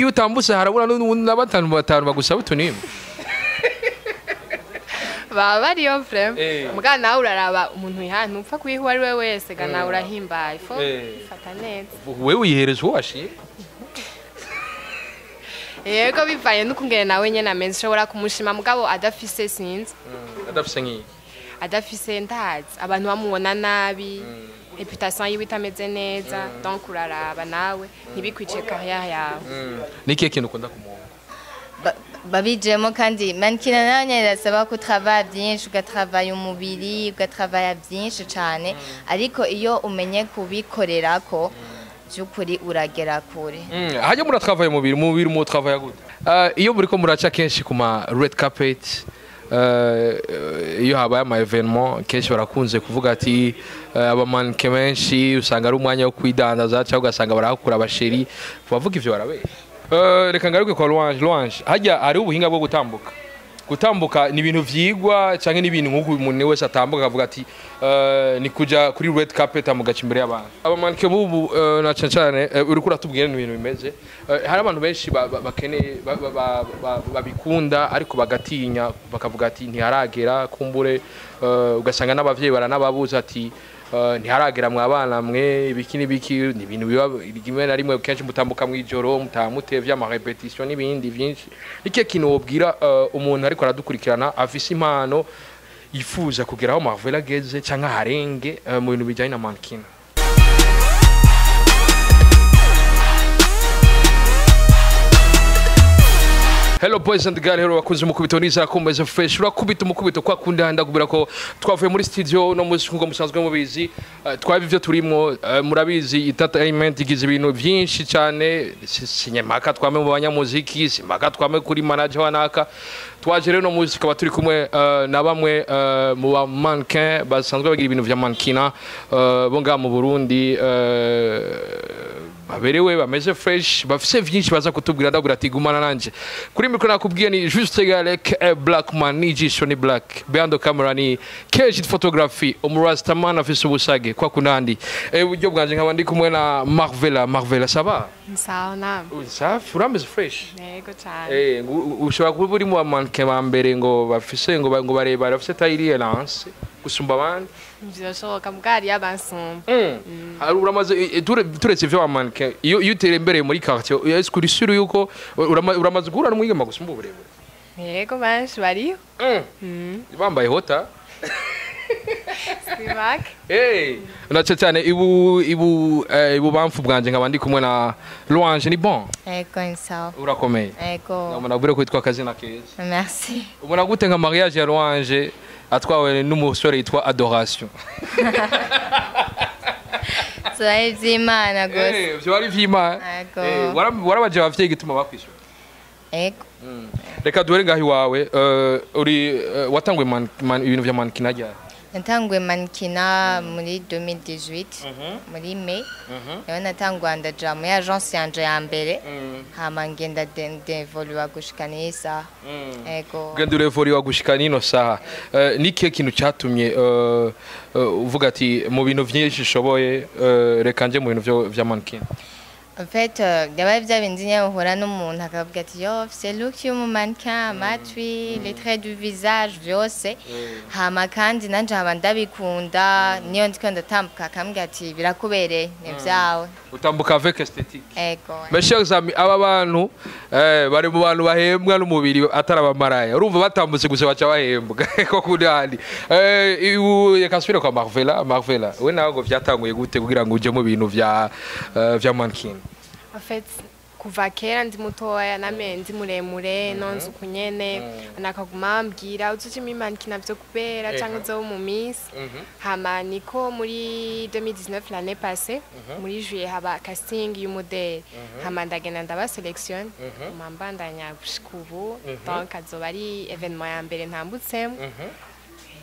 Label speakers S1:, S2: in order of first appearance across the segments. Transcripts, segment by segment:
S1: Hagiye utambutse harabura na batanu batanu bagusaba utunimba.
S2: Baba bariyo vraiment. Muga nawe uraraba umuntu yiha, ntupfa kuyiha uwo ari we wese, ga nawe urahimbaye fo fata neza.
S1: Wewe uyihereza uwo washiye.
S2: Yego, bivanye n'ukungene nawe nyene ameze, ushobora kumushima mugabo adafise, sinzi.
S1: Adafise nk'iyi.
S2: Adafise, ndazi abantu bamubona nabi, réputation yiwe itameze neza, donc uraraba nawe ntibikwice carrière yawe.
S1: Ni ikihe kintu ukunda kumuhungu?
S3: Babijemo kandi mannequinat nayo nyene irasaba ko travailla byinshi, ugatravaya umubiri, ugatravaya byinshi cane, ariko iyo umenye kubikorerako by'ukuri uragera kure.
S1: Hajya muratravaya umubiri mutravaya gute? Iyo muriko muraca kenshi ku ma red carpet, iyo habaye ama événement, kenshi barakunze kuvuga ati aba mannequin benshi usanga ari umwanya wo kwidandaza, cyangwa ugasanga barahakura aba chéri. Bavuga ivyo barabesha. Reka ngaruke kwa Louange. Louange, hajya hari ubuhinga bwo gutambuka. Gutambuka ni ibintu vyigwa canke ni ibintu nk'uko umuntu wese atambuka akavuga ati ni kuja kuri red carpet amugaca imbere y'abantu? Aba mannequin bubu na cane cane uriko uratubwira ni ibintu bimeze. Hari abantu benshi bakeneye babikunda ariko bagatinya, bakavuga ati ntiharagera kumbure, ugasanga n'abavyeyi baranababuza ati ntiharagera mwabana mwe, ibiki n'ibiki. Ni ibintu biba rimwe na rimwe, kenshi mutambuka mw'ijoro, mutamutevye ama répétition n'ibindi vyinshi. Ikihe kintu wobwira umuntu ariko aradukurikirana afise impano, yifuza kugera aho Marvel ageze canke aharenge mu bintu bijanye na mannequin? Hello boys and girls, hello bakunzi mukubito, nizera ko mumeze fresh. Urakubita umukubito kwa kundi ndakubwira ko twavuye muri studio no musi nkuko musanzwe mubizi, twabi ivyo turimo, murabizi entertainment igize ibintu byinshi cyane. Sinyemaka twame mu banyamuziki, simpaka twame kuri manager wanaka. Twaje rero no musi tukaba turi kumwe na bamwe mu ba mannequin basanzwe bagira ibintu vya mannequinat bo ngaha mu Burundi, baberewe, bameze fresh, bafise vyinshi baza kutubwira. Ndabwira ati gumana nanje kuri micro. Nakubwiye ni Juste Galek Blackman, ni jisho ni Black, behind the camera ni Keji Photography, umurastaman afise ubusage kwa kunandi. Uburyo bwanje nkaba ndi kumwe na Marvela. Marvela, ça va?
S2: Sawa nawe.
S1: Safi, urameze fresh.
S2: Yego cyane.
S1: Ushobora kuba uri mu bamannequin ba mbere ngo bafise ngo barebare, bafise taille élégante gusumba abandi.
S2: Vyoshoboka mbwa hariyo abansumba.
S1: Hari uramaze turetse ivyo bamannequin, iyo uterembereye muri quartier, est-ce que uri sûr yuko uramaze guhura n'umwigeme gusumba uburebure?
S2: Yego, benshi bariho.
S1: Bambaye hota.
S2: Si bake.
S1: Hey, nace cyane ibu ibubamfu bwanje nkaba ndi kumwe na Louange. Ni bon?
S3: Ego, ni sawa.
S1: Urakomeye?
S3: Ego.
S1: Ubona bure kwitwa akazina keza.
S3: Merci.
S1: Ubona gute nka mariage ya Louange atwawe n'umusore yitwa Adoration?
S3: Turaye ivy'Imana gusa.
S1: Vyo ari vy'Imana.
S3: Ego.
S1: Warabaje abavyeyi igituma bakwishyura?
S3: Ego.
S1: Reka duhere ngaho iwawe. Uri watanguye ibintu vya mannequinat ryari?
S3: Natanguye mannequinat muri 2018 muri mai, niho natanguye, ndaja muri agence yanje ya mbere, hama ngenda ndevoluwa gushika n'iyi saha. Ego.
S1: Ugenda urevuriwa gushika n'ino saha. Ni ikihe kintu cyatumye uvuga ati mu bintu vyinshi nshoboye, reka nje mu bintu vya mannequin?
S3: En fait, yabaye bya bindi nyine uhura n'umuntu akavuga ati yo c'est look y'umumannequin, amatwi, les traits du visage, vyose. Hama kandi nanje hama ndabikunda, niyo ndiko ndatambuka akambwira ati birakubereye, ni vyawe.
S1: Utambuka avec esthétique.
S3: Ego.
S1: Mes chers amis, aba bantu bari mu bantu bahembwa n'umubiri atari abamaraya. Urumva batambutse gusa baca bahembwa ko kuri handi. Ibu reka nsubire kwa Marvela. Marvela, we nawe ngo vyatanguye gute kugira ngo uje mu bintu vya mannequin?
S2: En fait, kuva kera ndi mutoya name ndi muremure, nonze uku nyene, nakaguma ambwira uzoje muri mannequinat vyo kubera canke uzoba mu miss. Hama niko muri 2019, l'année passée, muri juillet, haba casting y'umodèle, hama ndagenda ndaba sélectionne, hama mbandanya gushika ubu. Donc azoba ari événement ya mbere ntambutsemo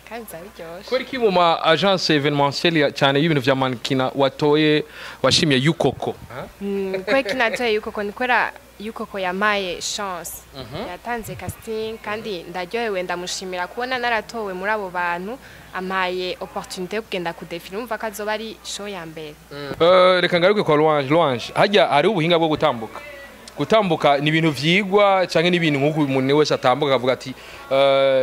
S2: kandi bizaba biryoshe.
S1: Kubera iki mu ma agence événementielle cyane y'ibintu vya mannequin watoye, washimye Yukoko?
S2: Kubera ko natoye Yukoko ni kubera Yukoko yampaye chance, yatanze casting kandi ndaryohewe, ndamushimira kubona naratowe muri abo bantu, ampaye opportunité yo kugenda kudefila. Umva ko azoba ari show ya mbere.
S1: Reka ngaruke kwa Louange. Louange, hajya hariho ubuhinga bwo gutambuka. Gutambuka ni ibintu vyigwa canke ni ibintu nk'uko umuntu wese atambuka akavuga ati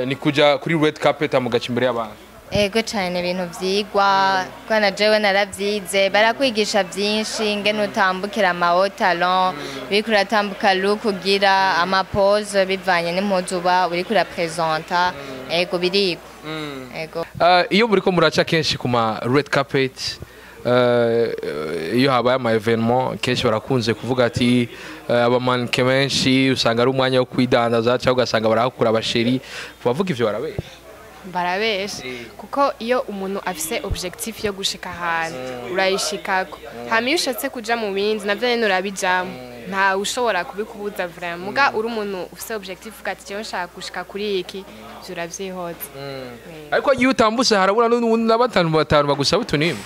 S1: ni kuja kuri red carpet amugaca imbere y'abantu?
S3: Ego cyane, ibintu vyigwa, kuko na jewe naravyize. Barakwigisha vyinshi, ngene utambukira ama haut talon, biriko uratambuka, look ugira, ama pose bivanye n'impuzu uba uriko urapresenta. Ego, birigwa, ego.
S1: Iyo muriko muraca kenshi ku ma red carpet, iyo habaye ama événement, kenshi barakunze kuvuga ati aba mannequin benshi usanga ari umwanya wo kwidandaza, cyangwa ugasanga barahakura aba chéri. Bavuga ivyo barabesha?
S2: Barabesha, kuko iyo umuntu afise objectif yo gushika ahantu, urayishikako. Hama iyo ushatse kuja mu bindi, navyo nyene urabijamo, ntawe ushobora kubikubuza vraiment. Muga uri umuntu ufise objectif, uvuga ati jewe nshaka gushika kuri iki, ivyo uravyihoza.
S1: Ariko iyo utambutse harabura na batanu batanu bagusaba utunimba.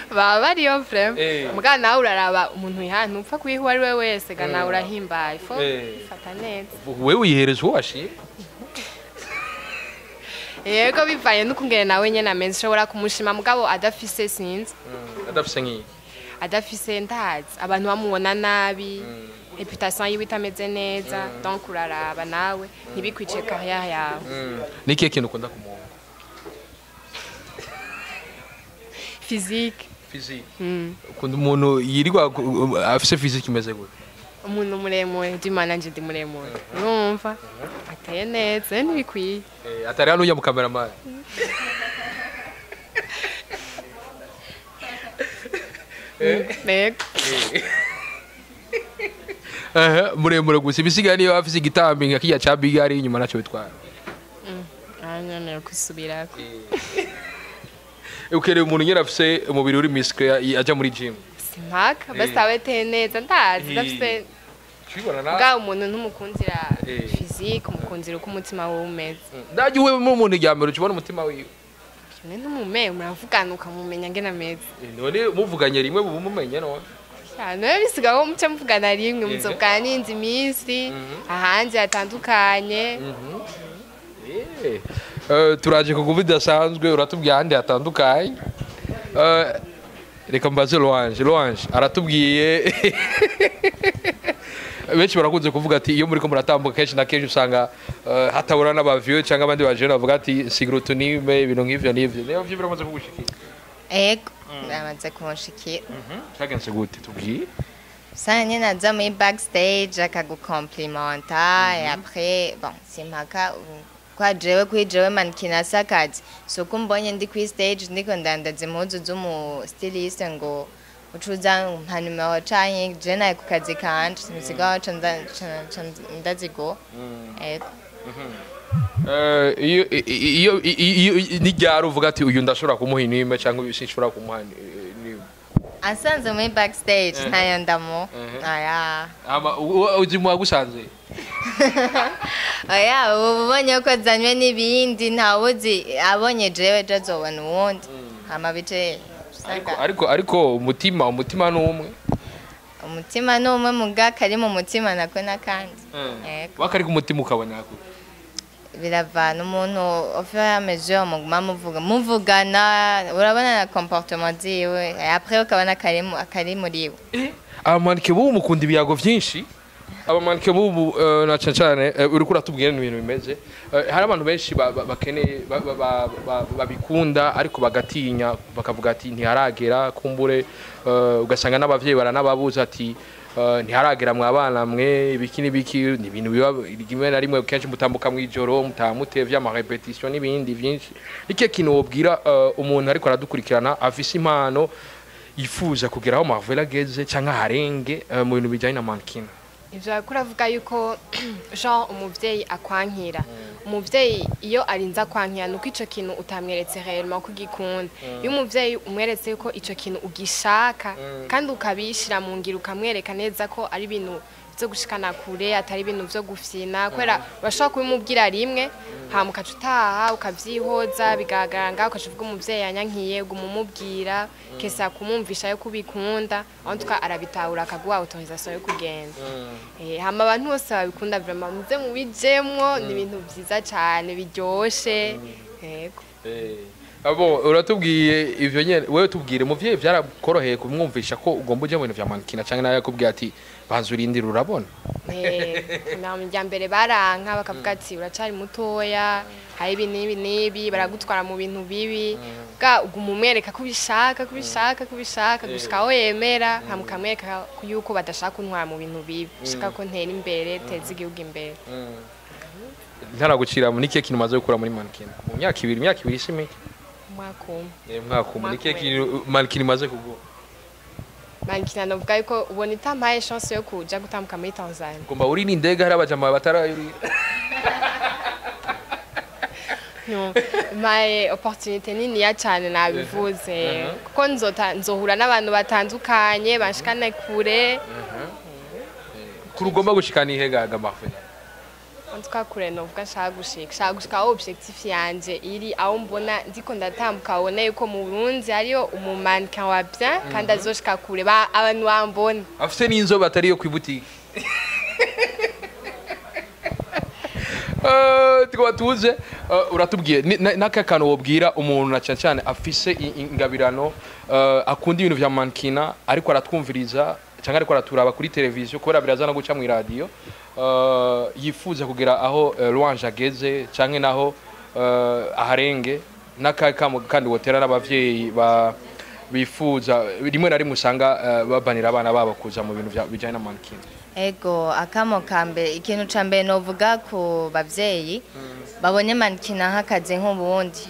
S2: Baba bariyo vraiment. Muga nawe uraraba umuntu wiha, ntupfa kuyiha uwo ari we wese ga, nawe urahimbaye, faut fata neza.
S1: Wewe uyihereza uwo washiye.
S2: Yego, bivanye n'ukungene nawe nyene ameze, ushobora kumushima mugabo adafise, sinzi.
S1: Adafise nk'iyi?
S2: Adafise, ndazi abantu bamubona nabi, réputation yiwe itameze neza. Donc uraraba nawe ntibikwice carrière yawe.
S1: Ni ikihe kintu ukunda ku muhungu?
S2: Physique.
S1: Physique. Ukunda umuntu yirirwa afise physique imeze gute?
S2: Umuntu muremure, ndimana nje ndi muremure, urumva ateye neza, ntibikwiye.
S1: Atari hano ujya mu cameraman.
S2: Yego.
S1: Muremure gusa, ibisigaye niyo afise igitambi nka kirya ca Big ari inyuma naco bitwara.
S2: Anyone kwisubirako.
S1: Ukereye umuntu nyene afise umubiri uri musclé, aja muri gym.
S2: Simpaka basi abe ateye neza, ndazi ndafise.
S1: Tubibona na
S2: Bwa umuntu ntumukundira physique, umukundira uko umutima wiwe umeze.
S1: Ndaje wewe mu muntu rya mbere ukibona umutima wiwe.
S2: Kimwe ntumume, muravugana ukamumenya ngene ameze.
S1: None muvuganye rimwe bubu mumenye none?
S2: Cyane, bisigaho muce muvugana rimwe, muzovugana n'indi minsi ahandi hatandukanye.
S1: Turaje ku bidasanzwe, uratubwiye ahandi hatandukanye. Reka mbaze Louange. Louange aratubwiye, benshi barakunze kuvuga ati iyo muriko muratambuka kenshi na kenshi usanga hatabura n'aba vieux cyangwa abandi bajene bavuga ati sigira utunime, ibintu nk'ivyo n'ivyo. Niyo vyo biramaze kugushikira?
S3: Ego, biramaze kunshikira.
S1: Cyagenze gute? Tubwiye.
S3: Usanga nyine aza muri backstage akagukomplimenta, et après bon, simpaka kwa jewe, kuri jewe mannequin si akazi. Si uko mbonye ndi kuri stage ndiko ndandaza impuzu z'umu styliste ngo ucuza mpa numero, canke je naye ku kazi kanje sinsigaho ca ndaziguha. Ego.
S1: Iyo n'iryari uvuga ati uyu ndashobora kumuha inime cyangwa uyu sinshobora kumuha inime?
S3: Asanze muri backstage, ntayo ndamu, aya.
S1: Ama uzi mu wagusanze?
S3: Oya, ubu ubonye ko azanywe n'ibindi, ntawuzi abonye jewe ejo azobona uwundi, hama bice usanga.
S1: Ariko umutima ni umwe.
S3: Umutima ni umwe, muga kari mu mutima nako n'akandi. Yego.
S1: Wakari ku mutima ukabona kure.
S3: Biravana umuntu au fur et à mesure muguma muvuga, muvugana, urabona na comportement ziwe, après ukabona akari muri we.
S1: Aba mannequin b'ubu mukunda ibiyago vyinshi. Aba mannequin b'ubu na cane cane uriko uratubwira ibintu bimeze. Hari abantu benshi bakeneye babikunda ariko bagatinya, bakavuga ati ntiharagera kumbure, ugasanga n'abavyeyi baranababuza ati ntiharagera mwabana mwe, ibiki n'ibiki. Ni ibintu biba rimwe na rimwe, kenshi mutambuka mw'ijoro, mutaha mutevye, ama répétition n'ibindi vyinshi. Ikihe kintu wobwira umuntu ariko aradukurikirana afise impano, yifuza kugera aho Marvel ageze canke aharenge mu bintu bijanye na mannequin?
S2: Ivyo ariko uravuga yuko genre umuvyeyi akwankira, umuvyeyi iyo arinze akwankira nuko ico kintu utamweretse réellement ko ugikunda. Iyo umuvyeyi umweretse yuko ico kintu ugishaka kandi ukabishira mu ngiro, ukamwereka neza ko ari ibintu vyo gushikana kure, atari ibintu vyo gufyina, kubera urashobora kubimubwira rimwe hama ukaca utaha ukavyihoza, bigaragara ngaho, ukaca uvuga umuvyeyi yanyankiye. Uguma umubwira kesa kumwumvisha yuko ubikunda, en tout cas arabitahura akaguha autorisation yo kugenda. Hama abantu bose babikunda, vraiment muze mubijemwo, ni ibintu vyiza cane biryoshe. Yego.
S1: Abo uratubwiye ivyo nyene, wewe tubwire, muvyeyi byarakoroheye kumwumvisha ko ugomba uje mu bintu vya mannequinat, canke nawe yakubwiye ati banza urindire urabona?
S2: Rya mbere baranka, bakavuga ati uracari mutoya, hari ibi n'ibi n'ibi, baragutwara mu bintu bibi. Bwa uguma umwereka ko ubishaka, ko ubishaka, ko ubishaka, gushika aho yemera, hama ukamwereka yuko badashaka kuntwara mu bintu bibi, ushaka ko ntera imbere, teza igihugu imbere.
S1: Ntaragucira, ni ikihe kintu umaze gukura muri mannequinat mu myaka 2? Imyaka 2 si mike.
S2: Umwaka umwe.
S1: Mwaka umwe, ni ikihe kintu mannequinat imaze kuguha?
S2: Mannequinat novuga yuko ubona itampaye chance yo kuja gutambuka muri Tanzania.
S1: Ugomba uri n'indege, hari abajama batarayurira.
S2: No, maye opportunité niniya cyane, nabivuze, kuko nzota nzohura n'abantu batandukanye banshikane kure.
S1: Kuri ugomba gushika ni hegaga, Marvin?
S2: En tout cas kure novuga nshaka gushika aho objectif yanje iri, aho mbona ndiko ndatambuka, abone yuko mu Burundi hariyo umumannequin wa bien kandi azoshika kure, ba abantu bambona.
S1: Afite n'inzobe atari iyo kwibutike. Tukaba tuze uratubwiye n'aka kantu wobwira umuntu na cyane cyane afise ingabirano, akunda ibintu vya mannequinat, ariko aratwumviriza cyangwa ariko araturaba kuri televiziyo, kubera biraza no guca mu iradiyo, yifuza kugera aho Louange ageze canke naho aharenge, n'aka kandi wotera n'abavyeyi ba bifuza, rimwe na rimwe usanga babanira abana babo kuza mu bintu bijanye na mannequinat?
S3: Ego, akamo ka mbere, ikintu ca mbere novuga ku bavyeyi, babone mannequinat nk'akazi nk'ubundi.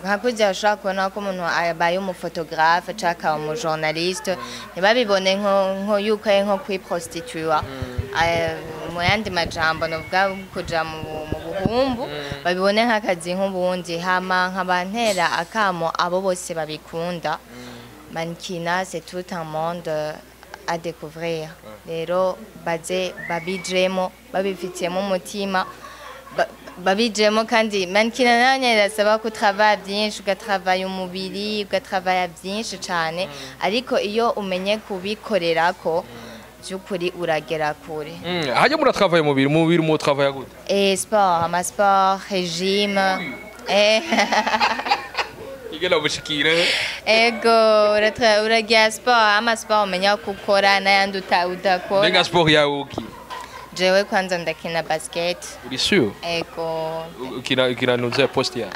S3: Nka kurya ushobora kubona ko umuntu abaye umuphotographe canke akaba umujournaliste, ntibabibone nko yuko ari nko kwiprostitua. Mu yandi majambo novuga kuja mu buhumbu, babibone nk'akazi nk'ubundi. Hama nkaba ntera akamo abo bose babikunda, mannequinat c'est tout un monde à découvrir. Rero baze babijemo babifitiyemo umutima, babijemo. Kandi mannequinat nayo nyene irasaba ko utravailla byinshi, ugatravaya umubiri, ugatravaya byinshi cane, ariko iyo umenye kubikorerako by'ukuri uragera kure.
S1: Hajya muratravaye umubiri, mutravaye gute?
S3: Sport, ama sport, régime.
S1: Igena bushikire.
S3: Ego, uragira sport, ama sport umenya ko ukora n'ayandi udakora.
S1: Mbega sport yawe uki?
S3: Jewe kwanza ndakina basket.
S1: Uri sûr?
S3: Ego.
S1: Ukina nuze poste ya?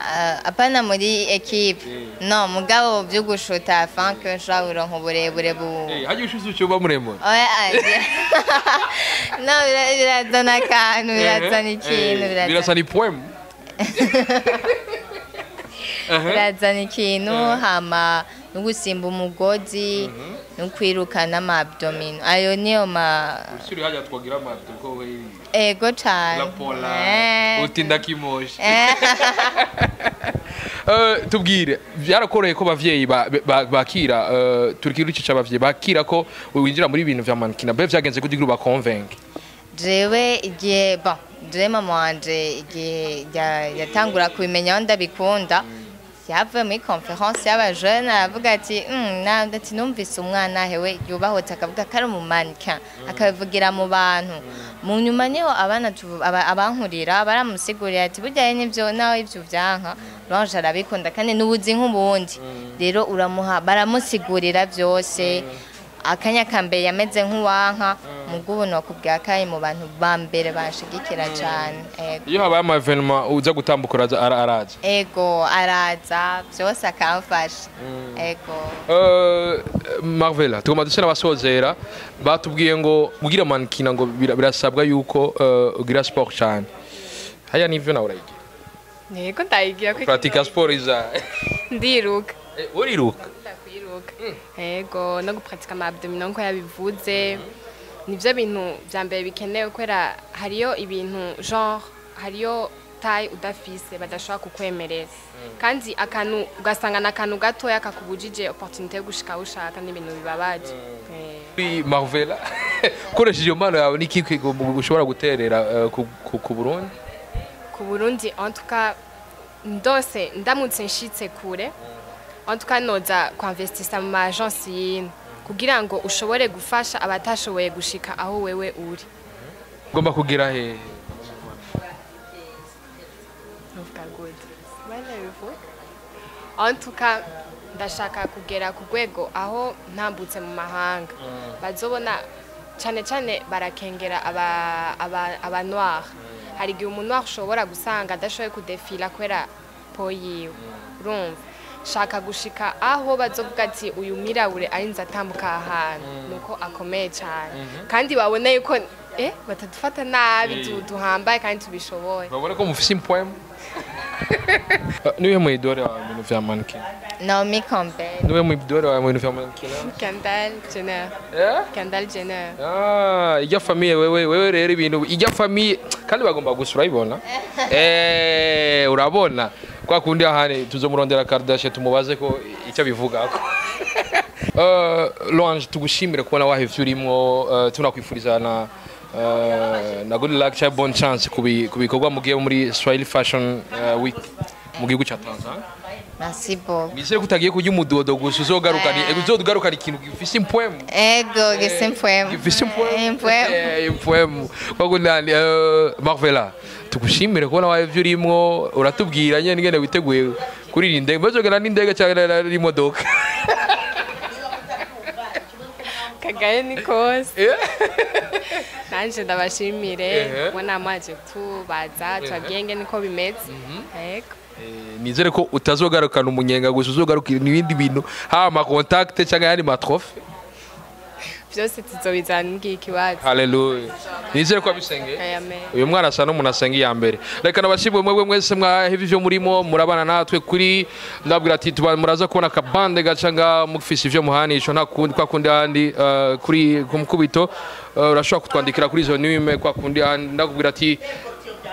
S3: Apana muri équipe. No, mugabo byo gushuta afin que nshobora kuronka uburebure bu.
S1: Hajya ushize ucyuba muremure.
S3: Oya, no, birazana akantu, birazana ikintu, birazana
S1: Birasa ni poem.
S3: Birazana ikintu. Hama no gusimba umugozi no kwiruka n'ama abdominaux, ayo niyo ma
S1: Usuri hajya twagira amato ko we
S3: Ego cane.
S1: La pola utinda kimoshi. Tubwire, byarakoroheye ko abavyeyi bakira, turi kuri ico c'abavyeyi bakira ko winjira muri ibintu vya mannequinat? Mbe vyagenze kugira ubaconvainc?
S3: Jewe igihe, bon, jewe mama wanje igihe yatangura kubimenya aho ndabikunda, yavuye muri conférence y'abajene aravuga ati ati numvise umwana hewe yubahutse akavuga ko ari umumannequin, akabivugira mu bantu. Mu nyuma niho abana abankurira baramusigurira ati burya nivyo, nawe ivyo vyanka, Louange arabikunda kandi n'ubuzi nk'ubundi. Rero uramuha, baramusigurira byose. Akanya ka mbere yameze nk'uwanka, mugubu nokubwira ko ari mu bantu ba mbere banshigikira cane. Ego.
S1: Iyo habaye ama événement uza gutambuka, uraza, araza?
S3: Ego, araza byose akamfasha, ego.
S1: Marvela, tugomba duse n'abasozera. Batubwiye ngo kugira mannequinat ngo birasabwa yuko ugira sport cyane. Haya nivyo, nawe urayigira?
S2: Ntego, ndayigira ko.
S1: Pratika sport iza?
S2: Ndiruka.
S1: Uriruka?
S2: Ndakwiruka, ego, no gupratika ama abdominaux nko yabivuze, nivyo bintu vya mbere bikenewe, kubera hariyo ibintu genre hariyo taille udafise badashobora kukwemerera, kandi akantu ugasanga ni akantu gatoya kakubujije opportunité yo gushika aho ushaka, n'ibintu bibabaje.
S1: Kuri Marvela, ukoresheje iyo mpano yawe, niki ushobora guterera ku Burundi?
S2: Ku Burundi, en tout cas ndose ndamutse nshitse kure, en tout cas noza kuinvestisa mu ma agence y'ino kugira ngo ushobore gufasha abatashoboye gushika aho wewe uri.
S1: Ugomba kugira hehe?
S2: Novuga gute? Bana bivuga. En tout cas, ndashaka kugera ku rwego aho ntambutse mu mahanga bazobona. Cyane cyane barakengera aba noir. Hari igihe umuntu noir ushobora gusanga adashoboye kudefila kubera peau yiwe, urumva? Shaka gushika aho bazovuga ati uyu mwirabure arinze atambuka ahantu nuko akomeye cyane, kandi babona yuko batadufata nabi, duhambaye kandi tubishoboye.
S1: Babona ko mufise impwemu. Niwe mu idole wawe mu bintu vya mannequin?
S3: Naomi Campbell.
S1: Niwe mu idole wawe mu bintu vya mannequin?
S2: Kendall Jenner.
S1: Eh?
S2: Kendall Jenner.
S1: Ah, ijya famille wewe rero ibintu ijya famille kandi bagomba gusa urayibona, urabona kwa kundi ahane tuzomurondera Kardashian tumubaze ko icyo bivugako. Louange, tugushimire kubona wahevye urimwo, tunakwifuriza na good luck cyangwa bonne chance ku bikorwa mugiye muri Swahili Fashion Week mu gihugu cya Tanzania.
S3: Merci beaucoup.
S1: Nizere ko utagiye kurya umudodo gusa, uzogarukana ikintu gifise impwemu.
S3: Ego, gise impwemu.
S1: Gifise impwemu.
S3: Impwemu.
S1: Impwemu kwa nani. Marvela, tugushimire kubona wahevye urimwo, uratubwira nyene ingene witeguye kurira indege, bazogana n'indege cyangwa n'imodoka?
S2: Kagaye ni kose. Nanje ndabashimire kubona mwaje kutubaza, tubabwiye ngene niko bimeze, yego.
S1: Nizere ko utazogarukana umunyenga gusa, uzogarukira n'ibindi bintu, haba ama contact cyangwa ayandi ma trophée.
S2: Byose tuzobizana mbwiye ikibazo.
S1: Haleluya, nizere ko wabisengeye.
S2: Amen.
S1: Uyu mwana asa n'umuntu asenga iya mbere. Reka nabashimwe mwebwe mwese mwahevye ivyo murimo murabana natwe kuri. Ndabwira ati tuba muraza kubona akabande gaca nga mufise ivyo muhanisho, nta kundi kwa kundi handi, kuri ku mukubito, urashobora kutwandikira kuri izo nume kwa kundi handi. Ndakubwira ati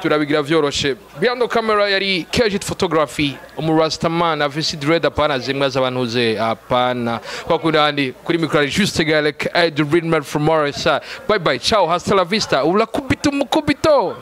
S1: turabigira vyoroshe. Behind the camera yari Kejit Photography, umurastaman afise dread, apana zimwe z'abantu ze, apana kwa kundi handi. Kuri micro ari Juste Galek Ed Ridman from RSI. Bye bye, ciao, hasta la vista, ulakubito mukubito.